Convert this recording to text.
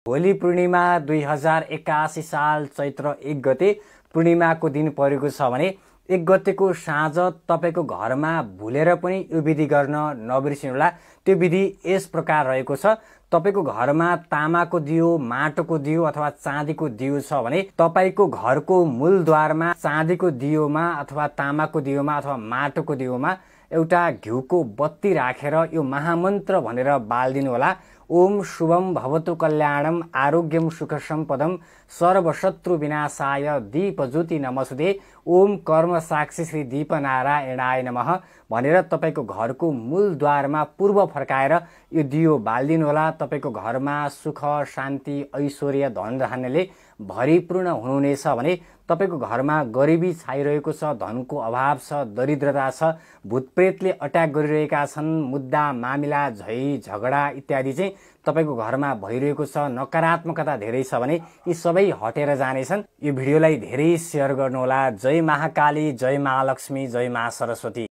होली पूर्णिमा 2081 साल चैत्र 1 गते पूर्णिमाको दिन परेको छ भने 1 गतेको साँझ तपाईको घरमा भुलेर पनि यो विधि गर्न नबिर्सिनुहोला। त्यो विधि यस प्रकार रहेको छ। तपाईको घरमा तामाको दियो, माटोको दियो अथवा चाँदीको दियो छ भने तपाईको घरको मूलद्वारमा चाँदीको दियोमा अथवा तामाको दियोमा अथवा माटोको दियोमा एउटा घिउको बत्ती राखेर यो महामन्त्र भनेर बाल्दिनु होला। ओम शुभम भवतु कल्याणम आरोग्यम सुख सम्पदम सर्वशत्रु विनाशाय दीपज्योति नमस्ते ओम कर्म साक्षी श्री दीपनारायणाय नमः भनेर तपाईको घरको मूलद्वारमा पूर्व फर्काएर यो दियो बाल्दिनु होला। तपाईको घरमा सुख शान्ति ऐश्वर्य धन धान्यले भरिपूर्ण हुनुहुनेछ भने तपाईको घरमा गरिबी छाइरहेको छ, धनको अभाव छ, दरिद्रता छ, भूतप्रेतले अट्याक गरिरहेका छन्, मुद्दा मामिला झै झगडा इत्यादि चाहिँ तपाईको घरमा भइरहेको छ, नकारात्मकता धेरै छ भने यी सबै हटेर जानेछन्। यो भिडियोलाई धेरै शेयर गर्नुहोला। जय महाकाली, जय महालक्ष्मी, जय महासरस्वती।